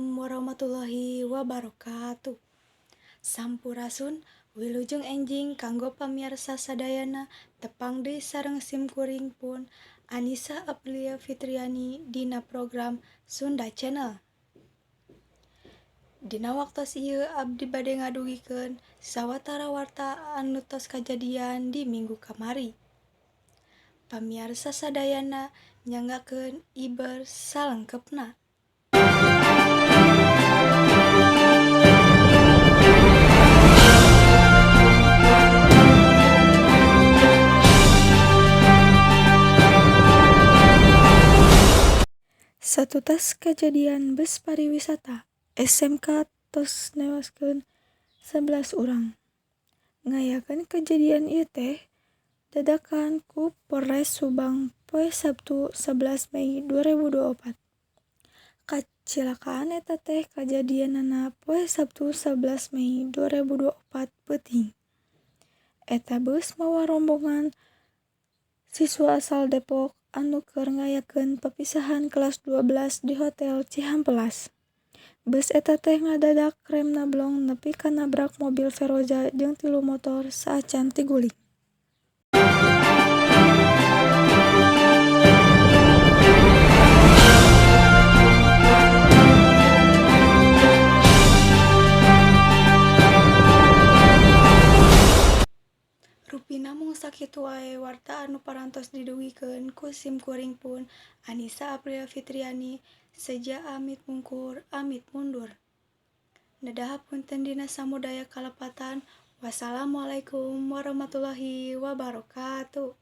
Assalamualaikum warahmatullahi wabarakatuh. Sampurasun, wilujeng enjing kanggo pamiarsa sadayana tepang deui sareng simkuring pun Anisa Aprilia Fitriani dina program Sunda Channel. Dina waktos ieu abdi bade ngadugikeun sawatara warta anu tos kajadian di minggu kamari. Pamiarsa sadayana nyanggakeun iber salengkepna. Satutas kajadian bus pariwisata SMK tos newaskeun 11 urang. Ngayakeun kajadian ieu teh dadakan ku Polres Subang poe Sabtu 11 Mei 2024. Kacilakaan eta teh kajadianana poe Sabtu 11 Mei 2024 peuting. Eta bus mawa rombongan siswa asal Depok anu keur ngayakeun papisahan kelas 12 di Hotel Cihampelas. Bus eta teh ngadadak remna blong nepi ka nabrak mobil Feroza jeung tilu motor saacan tiguling. Rupina mung sakitu wae warta anu parantos didugikeun ku simkuring pun Anisa Aprilia Fitriani seja amit mungkur amit mundur. Nedah hapunten dina samudaya kalepatan. Wassalamualaikum warahmatullahi wabarakatuh.